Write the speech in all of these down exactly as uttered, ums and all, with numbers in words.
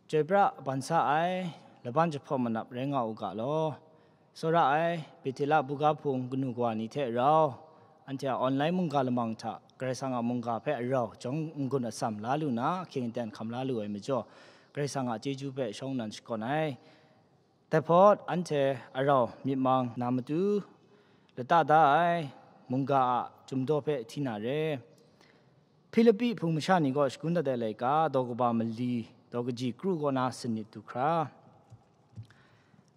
Chyoi pra ban sa ai, laban jahpawt manap rai nga u ga law. Tsawra ai, Bethela buga hpung kanu kawa ni hte rau, anhte a online mungga lamang hta Karai Kasang a mungga hpe arau jawng n-gun atsam la lu na, ahkying aten hkam la lu ai majaw, Karai Kasang a chyeju hpe shawng nnan shakawn ai. Dai hpawt anhte arau myit mang na matu, lata da ai mungga a chyum daw hpe hti na re. Hpilipi hpung masha ni gaw shagun dat ai laika, daw kaba mali, daw kaji kru kaw na sanit du hkra.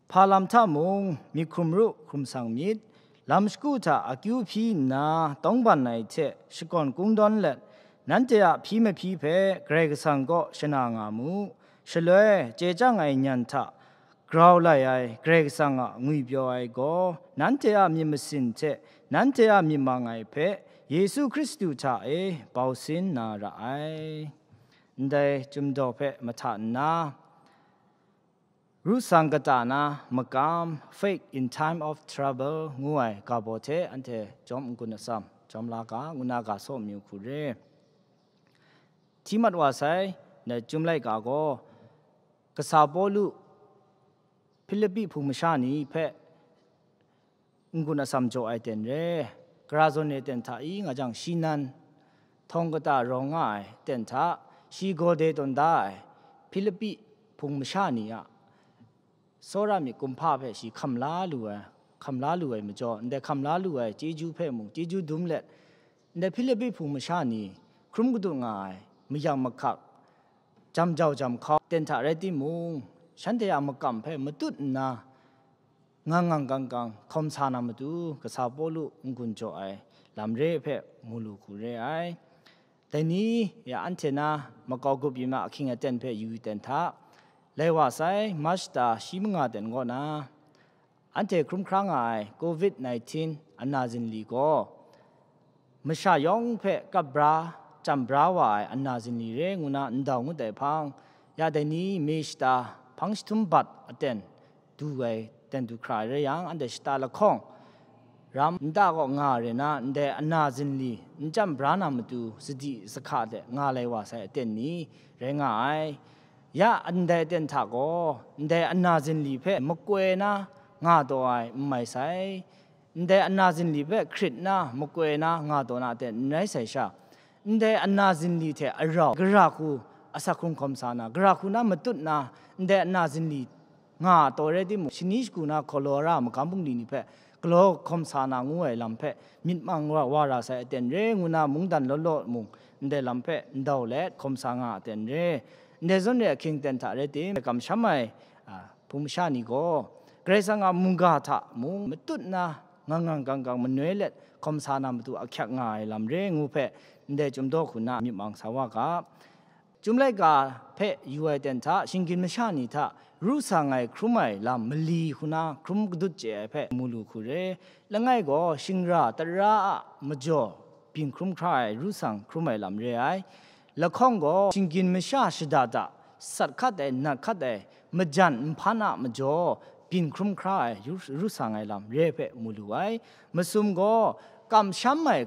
Hpa lam hta mung, myit hkrum ru, hkrum sang myit, lam shagu hta akyu hpyi nna tawngban ai hte shakawn kungdawn let, nanhte a hpyi mahpyi hpe Karai Kasang kaw shana nga mu. Shaloi, chye chyang ai nyan hta grau lai ai Karai Kasang a ngwipyaw ai gaw, nanhte a myit masin hte nanhte a myit mang ai hpe Yesu Hkristu hta e bau sin na ra ai. Ndai chyum daw hpe mahta nna, ru sang kata na makam, faith in time of trouble, ngu ai ga baw hte anhte jawm n-gun atsam, jawm la ga, ngu na ga saw mayu hku re. Hti mat wa sai, ndai chyum laika gaw, kasa Pawlu Hpilipi hpung masha ni hpe n-gun atsam jaw ai ten re, gara zawn re ten hta i nga jang, shi nan htawng kata rawng nga ai ten hta, shi gawde tawn da ai Hpilipi hpung masha ni a tsawra myit kumhpa hpe shi hkam la lu ai, hkam la lu ai majaw, ndai hkam la lu ai chyeju hpe mung chyeju dum let, ndai Hpilipi hpung masha ni hkrum kadut nga ai mayang mahkak, jam jau jam hkau ten hta rai timung, shanhte a makam hpe matut nna, ngang ngang kang kang hkawm sa na matu, kasa Pawlu n-gun jaw ai lam re hpe mu lu hku re ai. Dai ni ya anhte na makau gup yin ma ahkying aten hpe yu yu ten hta, lai wa sai March ta shi manga ten kaw na, anhte hkrum hkra nga ai covid nineteen ana zinli gaw, masha yawng hpe kap bra, chyam bra wa ai ana zinli re ngu na ndau ngut ai hpang, ya dai ni May shata hpang jahtum bat aten du ai ten du hkra ai rai yang, anhte shata lahkawng ram nta kaw nga re na, ndai ana zinli n chyam bra na matu sadi sahka de nga lai wa sai aten ni rai nga ai. Ya ndai aten hta gaw, ndai ana zinli hpe makoi na nga taw ai n mai sai. Ndai ana zinli hpe hkrit na makoi na nga taw na aten n rai sai sha, ndai ana zinli hte arau gara hku asak hkrung hkawm sa na, gara hku na matut na, ndai ana zinli nga taw rai timung, shani shagu na hkaw law ra magam bungli ni hpe galaw hkawm sa na ngu ai lam hpe myit mang wa, wa ra sai aten re ngu na, mungdan law law mung ndai lam hpe ndau let hkawm sa nga aten re. Ndai zawn re ahkying ten hta rai tim, kamsham ai, a, hpung masha ni gaw, Karai Kasang a mungga hta mung matut na, ngang ngang kang kang manoi let hkawm sa na matu ahkyak nga ai lam re ngu hpe, ndai chyum daw hku na myit mang sa wa ga. Chyum laika hpe yu ai ten hta, shinggyim masha ni hta ru sa ngai hkrum ai lam mali hku na hkrum kadut chye ai hpe mu lu hku re. Langai gaw shingra tara a majaw byin hkrum hkra ai ru sang hkrum ai lam re ai. Lahkawng gaw shinggyim masha shada da sat hkat ai, nat hkat ai, majan nhpan a majaw byin hkrum hkra ai ru, ru sang ai lam re hpe mu lu ai. Masum gaw kamsham ai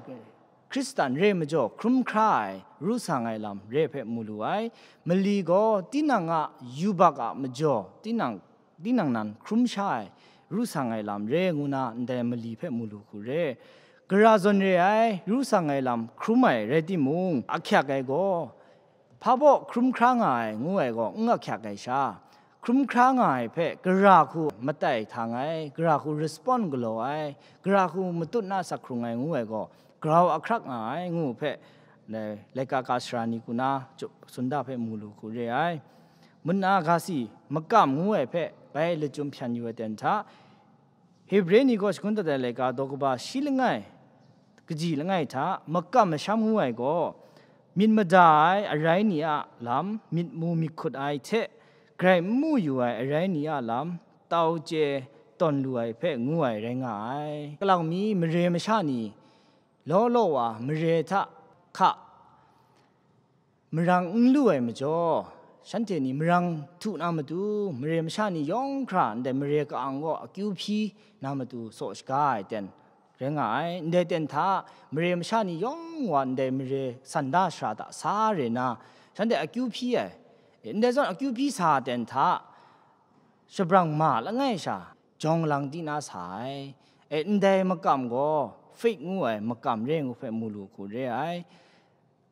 Hkristan re majaw hkrum hkra ai ru sang ai lam re hpe mu lu ai. Mali gaw tinang a yubak a majaw tinang, tinang nan hkrum sha ai ru sang ai lam re ngu na ndai mali hpe mu lu hku re. Gara zawn re ai ru sang ai lam hkrum ai rai timung, ahkyak ai gaw, hpa baw hkrum hkra nga ai ngu ai gaw n ahkyak ai sha, hkrum hkra nga ai hpe gara hku matai htang ai, gara hku respond galaw ai, gara hku matut na sak hkrung ai ngu ai gaw, grau ahkrak nga ai ngu hpe, lai-, laika ka sara ni hku na tsun da hpe mu lu hku re ai. Muna ga si makam ngu ai hpe bai lachyum hpyan yu ai ten hta, Hebre ni gaw shagun dat ai laika daw kaba shi langai, kaji langai hta makam masham ngu ai gaw, myit mada ai arai ni a lam, myit mu myit hkut ai hte grai n mu yu ai arai ni a lam, tau chye tawn lu ai hpe ngu ai rai nga ai. Kalang mi mare masha ni law law wa mare hta hka marang n lu ai majaw, shanhte ni marang htu na matu, mare masha ni yawng hkra ndai mare ka-ang gaw akyu hpyi na matu saw shaga ai ten rai nga ai. Ndai ten hta mare masha ni yawng wa ndai mare san da sara hta sa re na, shanhte akyu hpyi ai, Ndai zawn akyu hpyi sa ten hta, shabrang ma langai sha, jawng lang di na sa ai. E, ndai makam gaw fake ngu ai makam re ngu hpe mu lu hku re ai.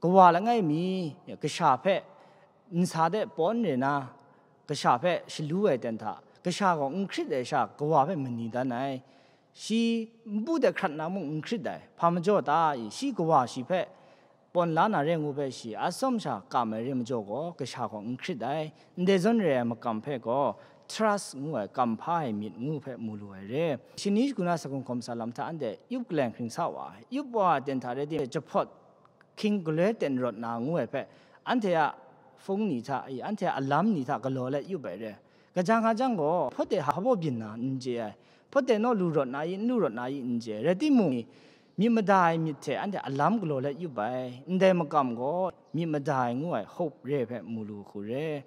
Kawa langai mi, kasha hpe nsa de pawn re na, kasha hpe shalu ai ten hta, kasha gaw n hkrit ai sha, kawa hpe mani dan ai. Shi npu de hkrat na mung n hkrit ai. Hpa majaw ta i? Shi kawa shi hpe pawn la na re ngu hpe shi atsawm sha kam ai re majaw gaw, kasha gaw n hkrit ai. Ndai zawn re ai makam hpe gaw, trust ngu ai, kam hpa ai myit ngu hpe mu lu ai re. Shani shagu na sa hkungga hkawm sa lam hta anhte yup kaleng hkring sa wa ai. Yup wa ai ten hta rai timung, jahpawt hkying galoi ten rawt na ngu ai hpe, anhte a hpung ni hta, anhte a alam ni hta galaw let yup ai re. Kaja nga jang gaw, hpawt de hpa baw byin na n chye ai, hpawt de naw lu rawt na i, n lu rawt na i n chye ai. Rai timung, myit mada ai myit hte anhte alam galaw let yup ai. Ndai makam gaw myit mada ai ngu ai hope re ai hpe mu lu hku re.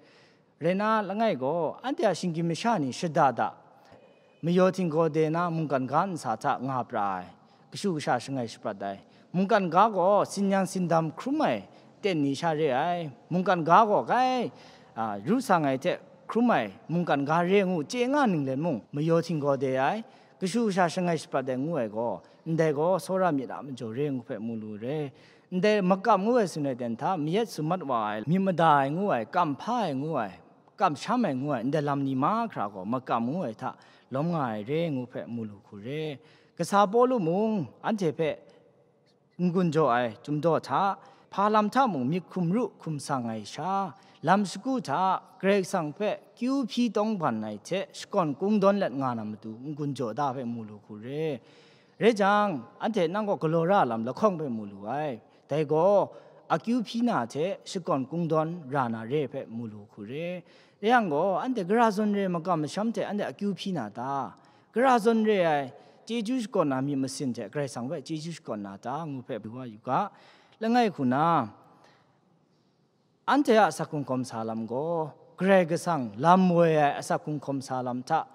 Rai na langai gaw, anhte a shinggyim masha ni shada da, mayaw htinggaw de na mungkan ga nsa hta nga pra ai, kashu kasha shangai shaprat ai. Mungkan ga gaw sinnyang sindam hkrum ai ten ni sha re ai. Mungkan ga gaw kai, a, ru sang ai hte hkrum ai mungkan ga re ngu chye nga ninglen mung, mayaw htinggaw de ai, kashu kasha shangai shaprat ai ngu ai gaw, ndai gaw tsawra myit a majaw re ngu hpe mu lu re. Ndai makam ngu ai tsun ai ten hta, mayat sum mat wa ai, myit mada ai ngu ai, kam hpa ai ngu ai, kamsham ai ngu ai, ndai lam ni mahkra gaw makam ngu ai hta lawm nga ai re ngu hpe mu lu hku re. Kasa Pawlu mung anhte hpe n-gun jaw ai chyum daw hta, hpa lam hta mung myit hkum ru hkum sang ai sha, lam shagu hta Karai Kasang hpe kyu hpyi tawngban ai hte shakawn kungdawn let nga na matu n-gun jaw da hpe mu lu hku re. Rai jang, anhte nang gaw galaw ra lam lahkawng hpe mu lu ai. Dai gaw, akyu hpyi na hte shakawn kungdawn ra na re hpe mu lu hku re. Rai yang gaw, anhte gara zawn re ai makam masham hte anhte akyu hpyi na ta? Gara zawn re ai chyeju shakawn na myit masin hte Karai Kasang hpe chyeju shakawn na ta? Ngu hpe du wa yu ga. Langai hku na, anhte a asak hkrung hkawm sa lam gaw, Karai Kasang lam woi ai asak hkrung hkawm sa lam hta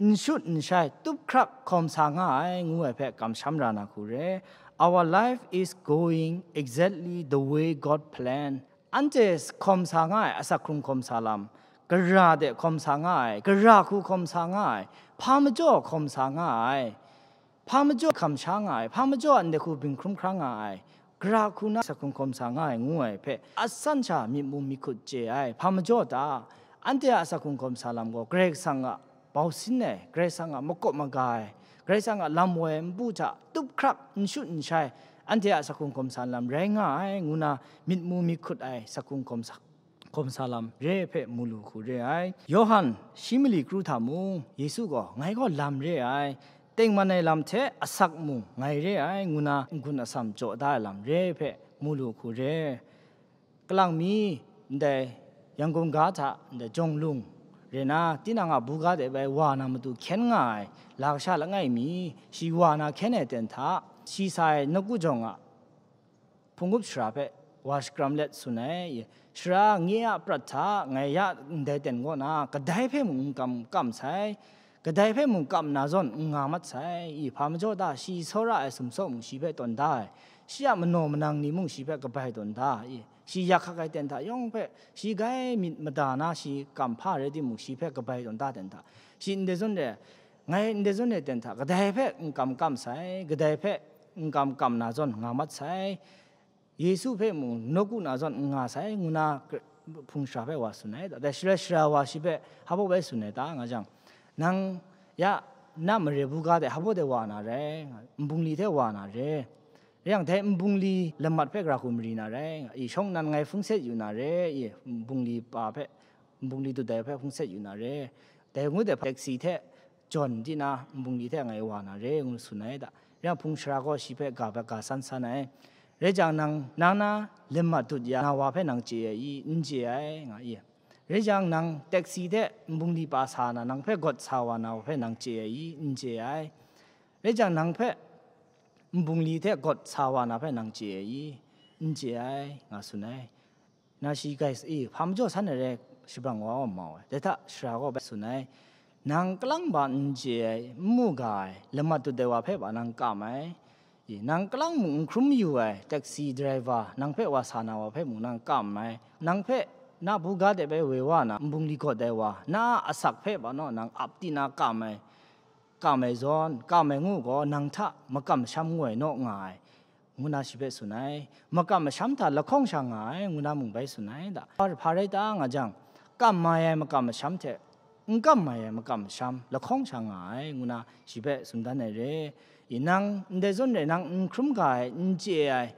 n shut n shai tup hkrak hkawm sa nga ai, ngu ai hpe kamsham ra na hku re. Our life is going exactly the way God plan. Anhte hkawm sa nga ai asak hkrung hkawm sa lam, gara de hkawm sa nga ai, gara hku hkawm sa nga ai, hpa majaw hkawm sa nga ai, hpa majaw hkam sha nga ai, hpa majaw a ndai hku byin hkrum hkra nga ai, gara hku na asak hkrung hkawm sa nga ai, ngu ai hpe, asan sha myit mu myit hkut chye ai, hpa majaw ta? Anhte a asak hkrung hkawm sa lam gaw, Karai Kasang a bau sin ai, Karai Kasang a makawp maga ai, Karai Kasang a lam woi ai npu hta tup hkrak n shut n shai, anhte a asak hkrung hkawm sa lam rai nga ai, ngu na myit mu myit hkut ai asak hkrung hkawm sa, hkawm sa lam re ai hpe mu lu hku re ai. Yawhan shi mali kru hta mung, Yesu gaw, "Ngai gaw lam re ai, tengman ai lam hte asak mung ngai re ai," ngu na n-gun atsam jaw da ai lam re ai hpe mu lu hku re. Kalang mi, ndai Yangon ga hta, ndai Jawng Lung re na, tinang a buga de bai wa na matu hkyen nga ai, la kasha langai mi, shi wa na hkyen ai ten hta, shi sa ai nawku jawng a hpung up shara hpe wa shakram let tsun ai. Shara nye a prat hta ngai ya ndai ten kaw na, kadai hpe mung n kam, kam sai, kadai hpe mung kam na zawn n nga mat sai. I, hpa majaw ta? Shi tsawra ai sumsaw mung shi hpe tawn da ai, shi a manaw manang ni mung shi hpe kabai tawn da. I, shi yak hkak ai ten hta yawng hpe, shi grai myit mada na shi kam hpa rai timung, shi hpe kabai tawn da ten hta, shi ndai zawn re, ngai ndai zawn re ten hta, kadai hpe n kam kam sai, kadai hpe n kam kam na zawn nga mat sai, Yesu hpe mung nawku na zawn n nga sai, ngu na hpung shara hpe wa tsun ai. Dai shaloi shara wa shi hpe hpa baw bai tsun ai ta, nga jang, nang ya na mare buga de hpa baw de wa na rai, nbungli hte wa na re, rai yang, dai nbungli lamat hpe gara hku mari na rai, i, shawng nnan ngai hpung set yu na re, i, nbungli pa hpe, nbungli dut ai hpe hpung set yu na re, dai ngu dai hpe taxi hte jawn di na, nbungli hte ngai wa na re, ngu tsun ai da. Rai yang, hpung shara gaw shi hpe ga bat ga san san ai. Rai jang, nang, nang na lamat dut ya na wa hpe nang chye ai i? N chye ai, nga i. Rai jang, nang taxi hte nbungli pa sa na, nang hpe gawt sa wa na wa hpe nang chye ai i? N chye ai. Rai jang, nang hpe nbungli hte gawt sa wa na hpe nang chye ai i? N chye ai, nga tsun ai. Na shi grai sa i, hpa majaw san ai rai, shabrang wa wa mau ai. Dai hta shara gaw bai tsun ai, nang kalang ba n chye ai, n mu ga ai, lamat dut ai wa hpe wa nang kam ai. I, nang kalang mung n hkrum yu ai, taxi driver, nang hpe wa sa na wa hpe mung nang kam ai. Nang hpe Na buga de bai woi wa na, nbung li gawt ai wa, na a asak hpe ba naw nang ap ti na kam ai, kam ai zawn, kam ai ngu gaw, nang hta makam masham ngu ai naw nga ai, ngu na shi hpe tsun ai. Makam masham hta lahkawng sha nga ai, ngu na mung bai tsun ai da. Hpa rai ta nga jang, kam mai ai makam masham hte n kam mai ai makam masham lahkawng sha nga ai, ngu na shi hpe tsun dan ai re. I nang ndai zawn re, nang n hkrum ga ai, n chye ai,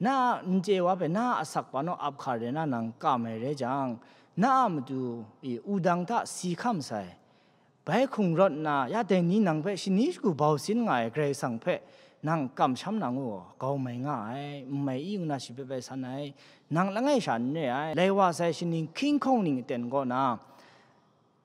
na a n chye wa hpe na a asak pa naw ap hkar re na nang kam ai re jang, na a matu i wudang hta si hkam sai, bai hkung rawt nna, ya dai ni nang hpe shani shagu bau sin nga ai Karai Kasang hpe nang kamsham na ngu, grau mai nga ai, n mai i ngu na shi hpe bai san ai, nang langai sha n re ai, lai wa sai shaning hkying hkawng ning aten kaw na,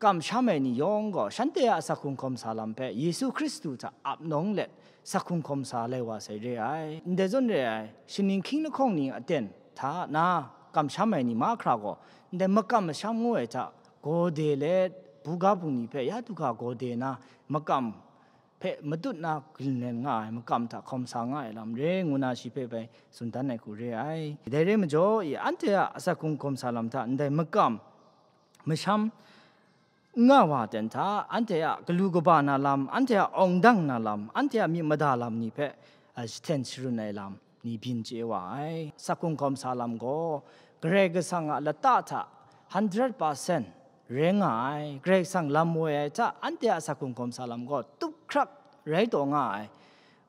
kamsham ai ni yawng gaw, shanhte a asak hkrung hkawm sa lam hpe Yesu Hkristu hta ap nawng let, asak hkrung hkawm sa lai wa sai re ai. Ndai zawn re ai, shaning hkying lahkawng ni aten hta na kamsham ai ni mahkra gaw, ndai makam masham ngu ai hta gaw de let, buga bungli hpe ya du ga gaw de na, makam hpe matut na galen nga ai, makam hta hkawm sa nga ai lam re, ngu na shi hpe bai tsun dan ai hku re ai. Dai re majaw, i anhte a asak hkrung hkawm sa lam hta ndai makam masham n nga wa ten hta, anhte a galu kaba na lam, anhte a awng dang na lam, anhte a myit mada lam ni hpe, a, jahten sharun ai lam ni byin chye wa ai. Asak hkrung hkawm sa lam gaw, Karai Kasang a lata hta hundred percent rai nga ai. Karai Kasang lam woi ai hta, anhte a asak hkrung hkawm sa lam gaw, tup hkrak rai taw nga ai.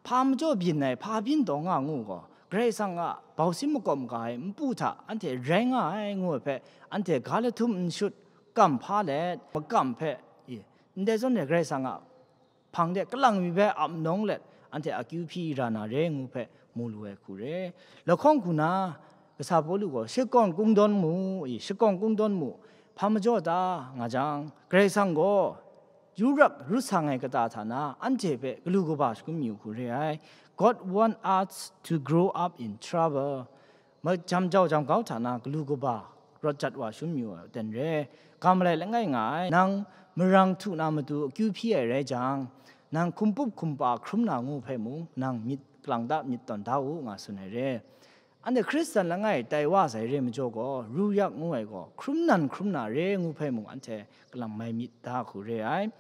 Hpa majaw byin ai, hpa byin taw nga ngu gaw, Karai Kasang a bau sin makawm ga ai npu hta anhte rai nga ai ngu ai hpe, anhte ga lahtum n shut, kam hpa let, makam hpe, i, ndai zawn re Karai Kasang a hpang de kalang mi hpe ap nawng let, anhte akyu hpyi ra na re ngu hpe mu lu ai hku re. Lahkawng hku na, kasa Pawlu gaw shakawn kungdawn mu, i, shakawn kungdawn mu, hpa majaw ta nga jang, Karai Kasang gaw, yu rak rut sang ai kata hta na, anhte hpe galu kaba shangun mayu hku re ai. God want us to grow up in trouble. Ma-, jam jau jam kau hta na, galu kaba rawt jat wa shangun mayu ai ten re. Ga malai langai nga ai, nang marang htu na matu akyu hpyi ai rai jang, nang hkum pup hkum pa hkrum na ngu hpe mung, nang myit kalang da myit tawn da u, nga tsun ai re. Anhte Hkristan langai tai wa sai re majaw gaw, ru yak ngu ai gaw, hkrum nan hkrum na re ngu hpe mung anhte kalang mai myit da hku re ai.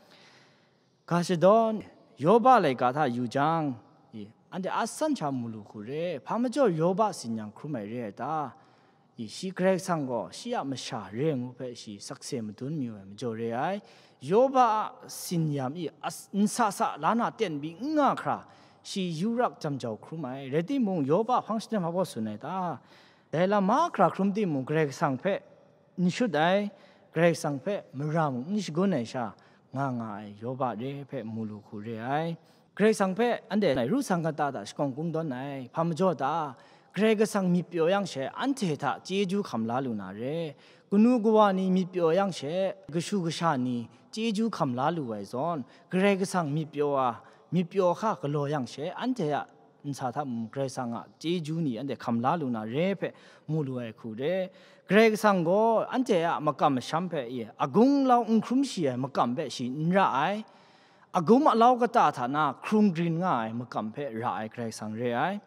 Ga shadawn, Yoba laika hta yu jang, i, anhte a san sha mu lu hku re, hpa majaw Yoba tsin-yam hkrum ai re ai ta? I, shi Karai Kasang gaw shi a masha re ngu hpe shi sakse madun mayu ai majaw re ai. Yoba a tsin-yam i as-, nsa sa la na ten byi n nga hkra, shi yu rak jam jau hkrum ai. Rai timung, Yoba hpang shaden hpa baw tsun ai ta? Dai lam mahkra hkrum timung, Karai Kasang hpe n shut ai, Karai Kasang hpe mara mung n shagun ai sha nga nga ai Yoba re hpe mu lu hku re ai. Karai Kasang hpe anhte ru sang kata hta shakawn kungdawn ai, hpa majaw ta? Karai Kasang myit pyaw yang she, anhte hta chyeju hkam la lu na re. Kanu kawa ni myit pyaw yang she, kashu kasha ni chyeju hkam la lu ai zawn, Karai Kasang myit pyaw a, myit pyaw hka galaw yang she, anhte a nsa hta mung Karai Kasang a chyeju ni anhte hkam la lu na re hpe mu lu ai hku re. Karai Kasang gaw anhte a makam masham hpe, i, agung lau n hkrum shi ai makam hpe shi n ra ai. Agum alau kata hta na hkrung grin nga ai makam hpe ra ai Karai Kasang re ai.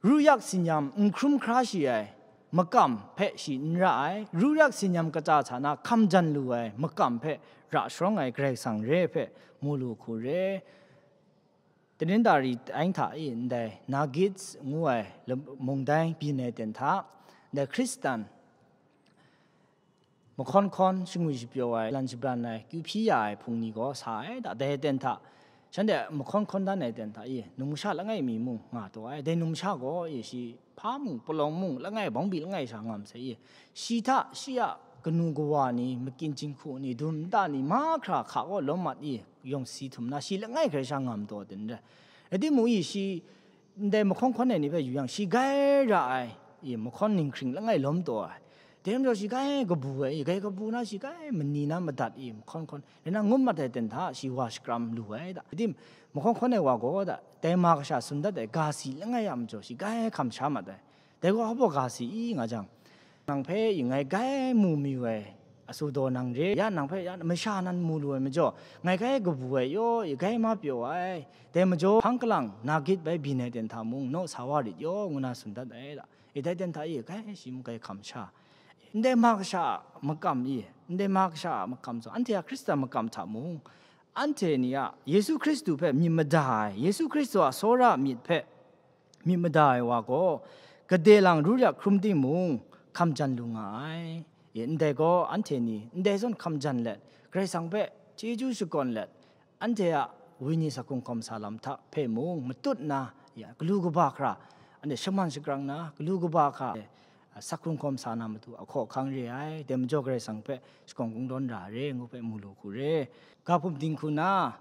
Ru yak tsin-yam n hkrum hkra shi ai makam hpe shi n ra ai. Ru yak tsin-yam kata hta na hkam jan lu ai makam hpe ra sharawng ai Karai Kasang re hpe mu lu hku re. Tnin dari aing hta e ndai Nagit ngu ai lam-, mungdai byin ai ten hta, ndai Hkristan mahkawn hkawn, shingwi shapyaw ai, lan shabran ai, kyu hpyi ya ai hpung ni gaw sa ai da, dai aten hta, shanhte mahkawn hkawn dan ai aten hta e, numsha langai mi mung nga taw ai. Dai numsha gaw e shi hpa mung, palawng mung, langai, bawngbi langai sha nga masai e, shi hta shi a kanu kawa ni, makyin jinghku ni, dum nta ni, mahkra hka kaw lawm mat e, yawng si htum na, shi langai hkrai sha nga mataw ai ten re. Rai timung e shi, ndai mahkawn hkawn ai ni hpe yu yang, shi gai ra ai, i, mahkawn ninghkring langai lawm taw ai. Dai majaw shi gai kabu ai, i, gai kabu na shi gai mani na madat, i, mahkawn hkawn, rai na ngut mat ai ten hta shi wa shakram lu ai da. Rai tim, mahkawn hkawn ai wa gaw da, dai ma kasha tsun dat ai ga si langai a majaw shi gai hkam sha mat ai. Dai gaw hpa ga si i nga jang, nang hpe i ngai gai mu mayu ai, asu daw nang re, ya nang hpe ya masha nan mu lu ai majaw, ngai gai kabu ai yaw, i gai ma pyaw ai. Dai majaw hpang kalang Nagit bai byin ai ten hta mung naw sa wa rit yaw, ngu na tsun dat ai da. I dai ten hta e gai shi mung gai hkam sha, e, Ndai ma kasha a makam i, ndai ma kasha a makam zawn, anhte a Hkristan makam hta mung, anhte ni a Yesu Hkristu hpe myit mada ai, Yesu Hkristu a tsawra a myit hpe myit mada ai wa gaw, gade lang ru yak hkrum timung, hkam jan lu nga ai. E, ndai gaw anhte ni ndai zawn hkam jan let, Karai Kasang hpe chyeju shakawn let, anhte a wenyi sakhung hkawm sa lam hta hpe mung matut nna, ya, galu kaba hkra, anhte shaman shagrang nna, galu kaba hkra, e, sakhung hkawm sa na matu a hkaw ahkang re ai. Dai majaw Karai Kasang hpe shakawn kungdawn ra re, ngu hpe mu lu hku re. Ga hpum dinghku na,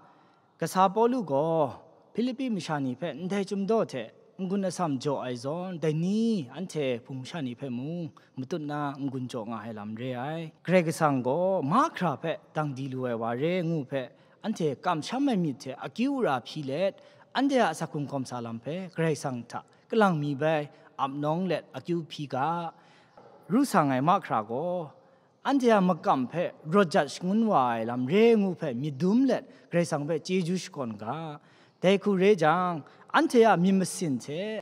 kasa Pawlu gaw Hpilipi masha ni hpe ndai chyumdaw hte n-gun atsam jaw ai zawn, dai ni anhte Hpung masha ni hpe mung matut nna n-gun jaw nga ai lam re ai. Karai Kasang gaw mahkra hpe dang di lu ai wa re ngu hpe, anhte kamsham ai myit hte akyu ara hpyi let, anhte a sakhung hkawm sa lam hpe Karai Kasang hta kalang mi bai ap nawng let akyu hpyi ga, ru sang ai mahkra gaw, anhte a makam hpe rawt jat shangun wa ai lam re ngu hpe myit dum let, Karai Kasang hpe chyeju shakawn ga. Dai hku re jang, anhte a myit masin hte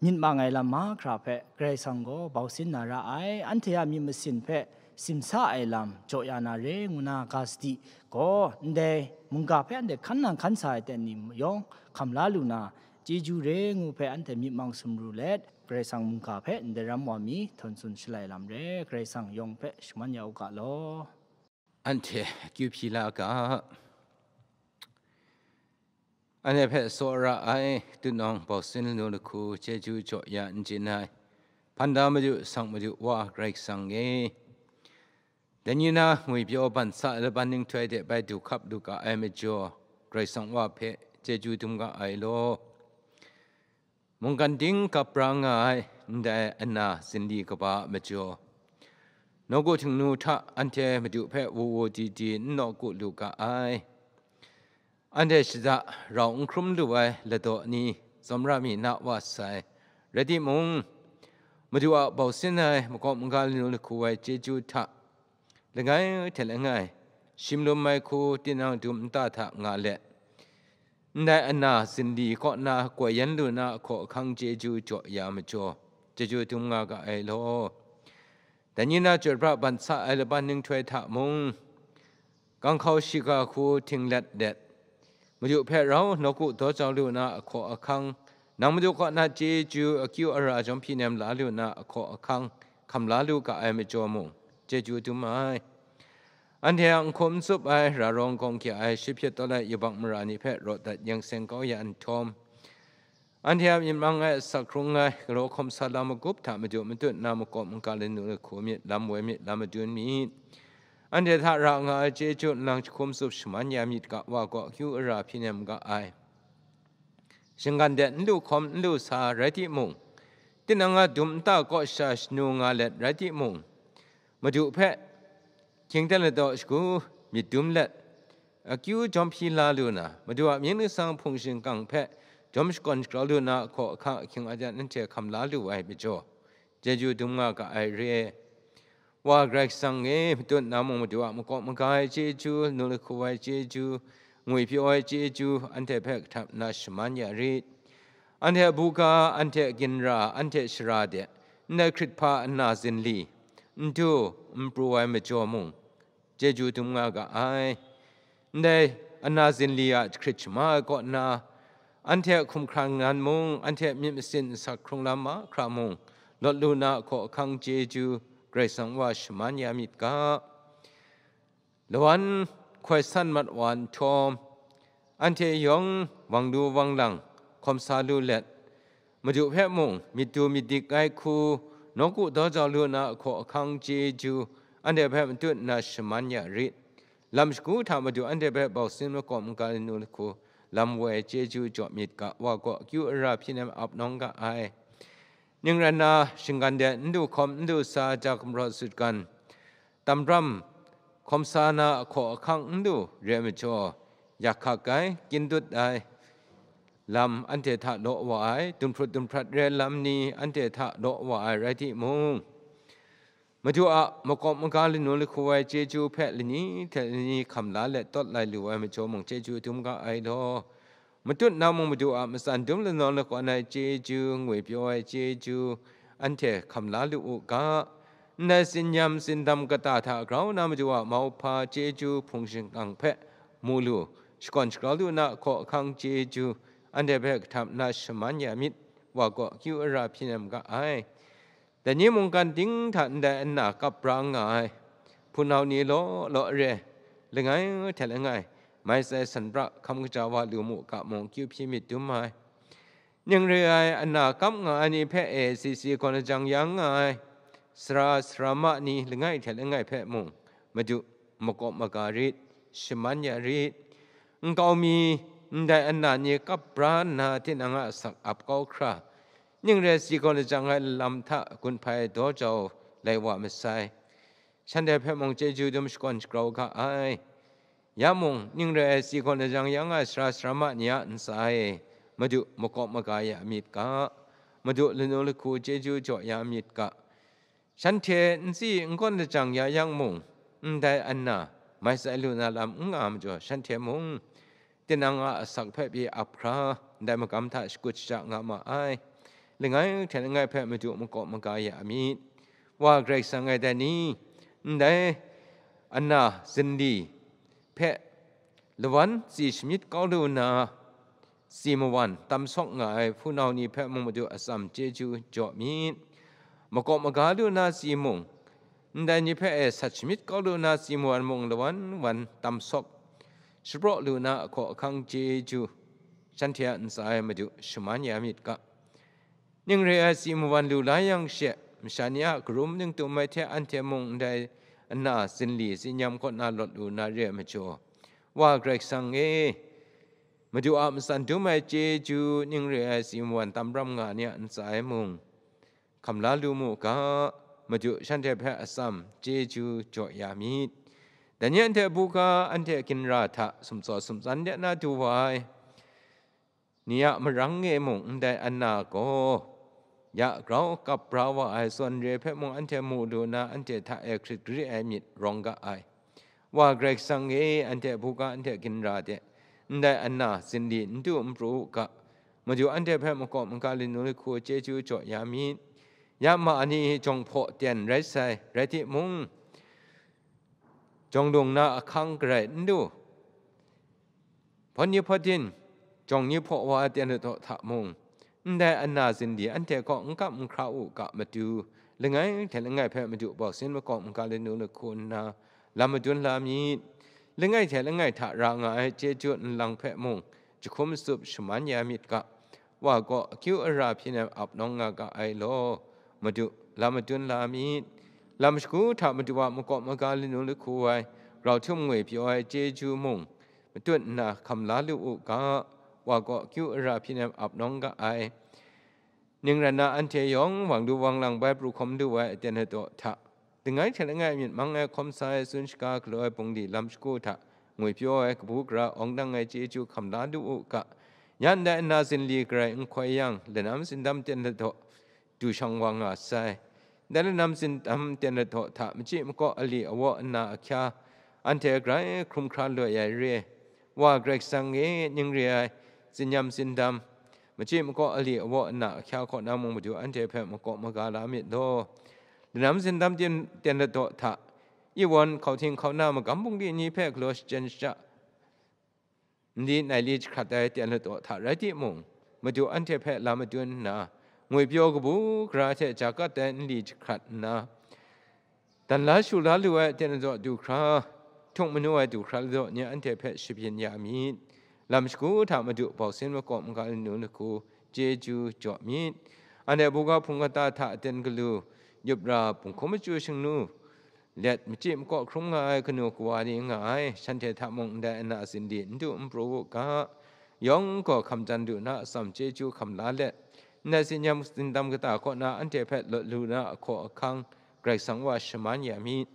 myit mang ai lam mahkra hpe Karai Kasang gaw bau sin na ra ai. Anhte a myit masin hpe simsa ai lam jaw ya na re ngu na ga sadi gaw, ndai mungga hpe anhte hkan nang hkan sa ai ten ni yawng hkam la lu na, chyeju re ngu hpe anhte myit mang sumru let, Karai Kasang mungga hpe ndai ram wa mi htawn tsun shalai lam re, Karai Kasang yawng hpe shaman ya u ga law. Anhte akyu hpyi la ga. Anhte hpe tsawra ai, tutnawng bau sin lanu lahku chyeju jaw ya n chyen ai, hpan da Madu, sang Madu Wa Karai Kasang e, dai ni na ngwipyaw ban sa ai laban nhtoi hte bai du hkap lu ga ai majaw, Karai Kasang Wa hpe chyeju dum ga ai law. Mungkan ting kap pra nga ai ndai ana zinli kaba a majaw, nawku htingnu hta anhte Madu hpe wu wu di di n nawku lu ga ai. Anhte shada rau n hkrum lu ai ladaw ni, tsawmra mi na wa sai, rai timung, Madu a bau sin ai makawp maga lanu lahku ai chyeju hta, langai hte langai, shim lum ai hku tinang dum nta hta nga let, ndai ana zinli kaw na koi yan lu na ahkaw ahkang chyeju jaw ya majaw, chyeju dum nga ga ai law. Dai ni na chyoi pra ban sa ai laban nhtoi hta mung, ganghkau shiga hku htinglet let, Madu hpe rau nawku daw jau lu na ahkaw ahkang, nang Madu kaw na chyeju akyu ara jawm hpyi nem la lu na ahkaw ahkang, hkam la lu ga ai majaw mung, chyeju dum ai. Anhte a n hkum n tsup ai, ra rawng gawng kya ai, shi hpyit tawt ai yubak mara ni hpe raw dat yang seng kau ya nhtawm, anhte a myit mang ai, asak hkrung ai, galaw hkawm sa lam magup hta Madu matut nna makawp maga lanu lahku myit, lam woi myit, lam madun myit. Anhte hta ra nga ai chyeju nlang jahkum tsup shaman ya myit ga, Wa gaw akyu ara hpyi nem ga ai. Shinggan de n lu hkawm n lu sa rai timung, tinang a dum nta kaw sha shanu nga let rai timung, Madu hpe hkying ten ladaw shagu myit dum let, akyu jawm hpyi la lu na, Madu a mying lasang hpung shingkang hpe jawm shakawn shagrau lu na, ahkaw ahkang ahkying aten anhte hkam la lu ai majaw, chyeju dum nga ga ai re. Wa Karai Kasang e, matut na mung Madu a makawp maga ai chyeju, lanu lahku ai chyeju, ngwipyaw ai chyeju, anhte hpe kahtap nna shaman ya rit. Anhte buga, anhte ginra, anhte shara de, ndai hkrit hpa ana zinli, n du, n pru ai majaw mung, chyeju dum nga ga ai. Ndai ana zinli a jahkrit shama ai kaw na, anhte a hkumhkrang nan mung, anhte a myit masin nsak hkrung lam mahkra mung, lawt lu na ahkaw ahkang chyeju, Karai Kasang Wa shaman ya myit ga. Lawan hkoi san mat wa nhtawm, anhte yawng wang lu wang lang hkawm sa lu let, Madu hpe mung myit du myit dik ai hku, nawku daw jau lu na ahkaw ahkang chyeju, anhte hpe matut nna shaman ya rit. Lam shagu hta Madu anhte hpe bau sin makawp maga lanu lahku, lam woi chyeju jaw myit ga, Wa gaw akyu ara hpyi nem ap nawng ga ai. Ning rai nna, shinggan de n du hkawm n du sa ja gumrawt sut gan, tamram hkawm sa na ahkaw ahkang n du re ai majaw, yak hkak ai, kyin dut ai lam anhte hta law wa ai, dumhprut dumhprat re ai lam ni anhte hta law wa ai rai timung, Madu a makawp maga lanu lahku ai chyeju hpe lani hte lani hkam la let tawt lai lu ai majaw mung, chyeju dum ga ai law. Matut na mung Madu a matsan dum lanawn lakawn ai chyeju, ngwipyaw ai chyeju, anhte hkam la lu u ga. Ndai tsin-yam tsindam kata hta grau na Madu a mauhpa chyeju hpung shingkang hpe mu lu, shakawn shagrau lu na hkaw ahkang chyeju anhte hpe kahtam na shaman ya myit, wa gaw akyu ara hpyi nem ga ai. Dai ni mungkan ting hta ndai ana kap bra nga ai hpunau ni law law re, langai hte langai, mai tsai san pra hkam kaja wa lu mu ga mung akyu hpyi myit dum ai. Ning re ai ana kap nga ai ni hpe e si si gawn lajang yang nga ai, sara sarama ni langai hte langai hpe mung, Madu, makawp maga rit, shaman ya rit. Nkau mi ndai ana ni kap bra nna tinang a asak ap kau hkra, ning re si gawn lajang ai lam hta gun hpai daw jau lai wa masai. Shanhte hpe mung chyeju dum shakawn shagrau ga ai. Ya mung, ning re ai si gawn lajang yang ai sara sarama ni a ntsa e, Madu, makawp maga ya myit ga, Madu, lanu lahku chyeju jaw ya myit ga. Shanhte n tsi n gawn lajang ya yang mung, ndai ana mai tsai lu na lam n nga majaw, shanhte mung tinang a asak hpe pyi ap hkra, ndai magam hta shakut shaja nga ma ai. Langai hte langai hpe Madu makawp maga ya myit. Wa Karai Kasang e dai ni, ndai ana zinli hpe lawan tsi shamyit kau lu na, tsi mawan tam sawk nga ai hpunau ni hpe mung Madu atsam chyeju jaw myit. Makawp maga lu na tsi mung, ndai ni hpe e sat shamyit kau lu na tsi mawan mung lawan wan tam sawk shapraw lu na ahkaw ahkang chyeju, shanhte a ntsa e Madu shaman ya myit ga. Ning re ai tsi mawan lu la yang she, masha ni a karum ningtum ai hte anhte mung ndai ana zinli tsin-yam kaw na lawt lu na re ai majaw, Wa Karai Kasang e, Madu a matsan dum ai chyeju ning re ai tsi mawan tam ram nga ni a ntsa e mung, hkam la lu mu ga, Madu shanhte hpe atsam chyeju jaw ya myit. Dai ni anhte buga, anhte ginra hta sumtsaw sumtsan de na du wa ai ni a marang e mung ndai ana gaw, ya grau kap bra wa ai zawn re hpe mung anhte mu lu na, anhte hta e hkrit gari ai myit rawng ga ai. Wa Karai Kasang e, anhte buga, anhte ginra de ndai ana zinli n du n pru u ga, Madu anhte hpe makawp maga lanu lahku chyeju jaw ya myit. Ya ma ni jawng hpaw ten rai sai, rai timung, jawng lung na ahkang garai n lu, hpawn ni hpawt din, jawng ni hpaw wa ai ten ladaw hta mung, ndai ana zinli anhte kaw n kap n hkra u ga matu, langai hte langai hpe Madu bawsin makawp maga lanu lahku nna lam madun la myit. Langai hte langai hta ra nga ai chyeju nlang hpe mung jahkum tsup shaman ya myit ga, Wa gaw akyu ara hpyi nem ap nawng nga ga ai law, Madu, lam madun la myit. Lam shagu hta Madu a makawp maga lanu lahku ai, grau htum ngwi pyaw ai chyeju mung matut nna hkam la lu u ga, Wa gaw akyu ara hpyi nem ap nawng ga ai. Ning ran na anhte yawng wang lu wang lang bai pru hkawm lu ai aten ladaw hta, langai hte langai myit mang ai hkawm sa ai tsun shaga galaw ai bungli lam shagu hta ngwi pyaw ai kabu gara awng dang ai chyeju hkam la lu u ga, ya ndai ana zinli garai n hkoi yang, lanam tsindam ten ladaw du shang wa nga sai. Dai lanam tsindam ten ladaw hta machyi makaw ali awaw nna ahkya, anhte grai hkrum hkra loi ai re. Wa Karai Kasang e, ning re ai tsin-yam tsindam, machyi makaw ali awaw nna ahkya kaw na mung Madu anhte hpe makawp maga la myit law. Lanam tsindam ten, ten ladaw hta, iwawn hkauhting hkauna magam bungli ni hpe galaw shachyen shaja, nli nai li jahkrat ai ten ladaw hta rai timung, Madu anhte hpe lam madun nna, ngwi pyaw kabu gara hte ja kat ai nli jahkrat nna, dan la shu la lu ai ten ladaw du hkra, htung manu ai du hkra ladaw ni anhte hpe shabyin ya myit. Lam shagu hta Madu bawsin makawp maga lanu lahku chyeju jaw myit. Anhte buga hpung kata hta aten galu, yup ra, bunghkum machyu shingnu, let machyi makaw hkrum nga ai kanu kawa ni nga ai, shanhte hta mung ndai ana zinli n du n pru u ga, yawng gaw hkam jan lu na atsam chyeju hkam la let, ndai tsin-yam tsindam kata kaw na anhte hpe lawt lu na ahkaw ahkang Karai Kasang wa shaman ya myit.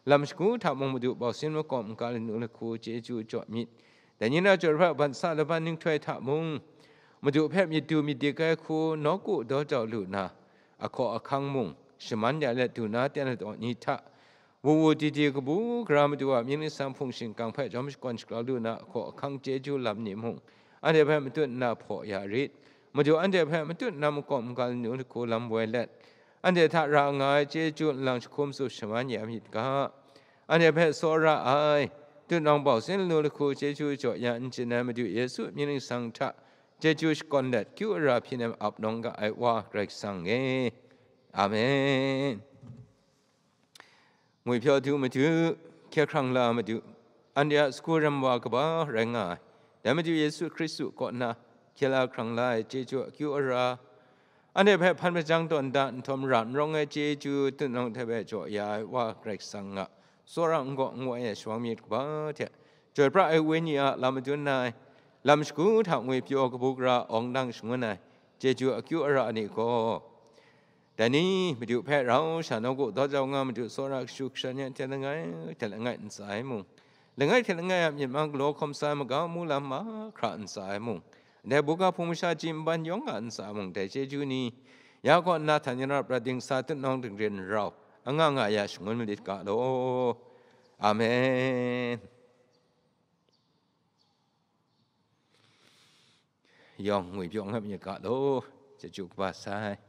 Lam shagu hta mung Madu bawsin makawp maga lanu lahku chyeju jaw myit. Dai ni na jaw hpe ban sa laban ninghtoi hta mung, Madu hpe myit du myit dik ai hku nawku daw jau lu na, ahkaw ahkang mung shaman ya let du na ten ladaw ni hta, wu wu di di kabu gara Madu a mying ningsang hpung shingkang hpe jawm shakawn shagrau lu na ahkaw ahkang chyeju lam ni mung, anhte hpe matut nna hpaw ya rit. Madu anhte hpe matut nna makawp maga lanu lahku lam woi let, Anhte hta ra nga ai chyeju nlang jahkum tsup shaman ya myit ga. Anhte hpe tsawra ai, tutnawng bau sin lalu lahku chyeju jaw ya n chyen ai Madu Yesu mying ningsang hta chyeju shakawn let kyu ara hpyi nem ap nawng ga ai Wa Karai Kasang e. Amen. Ngwipyaw du Madu, hkye hkrang la Madu, anhte a sagu rem wa kaba rai nga ai, dai Madu Yesu Hkristu kaw na hkye la hkrang la ai chyeju akyu ara, anhte hpe hpan majang tawn da nhtawm ra n rawng ai chyeju tutnawng hte hpe jaw ya ai Wa Karai Kasang a tsawra n gaw n wai ai shawang myit kaba hte, chyoi pra ai Wenyi a lam madun ai, lam shagu hta ngwipyaw kabu gara awng dang shangun ai chyeju akyu ara ni gaw, dai ni Madu hpe rau sha nawku daw jau nga Madu tsawra kashu kasha ni hte langai hte langai ntsa ai mung, langai hte langai a myit mang galaw hkawm sa ai magam mu lam mahkra ntsa ai mung, ndai buga hpung masha ji nban yawng a ntsa ai mung, dai chyeju ni ya kaw nna htan yan ra prat dingsa tutnawng dingren rau anga nga ya shangun malit ga law. Amen. Yawng ngwipyaw nga myit ga law, chyeju kaba sai.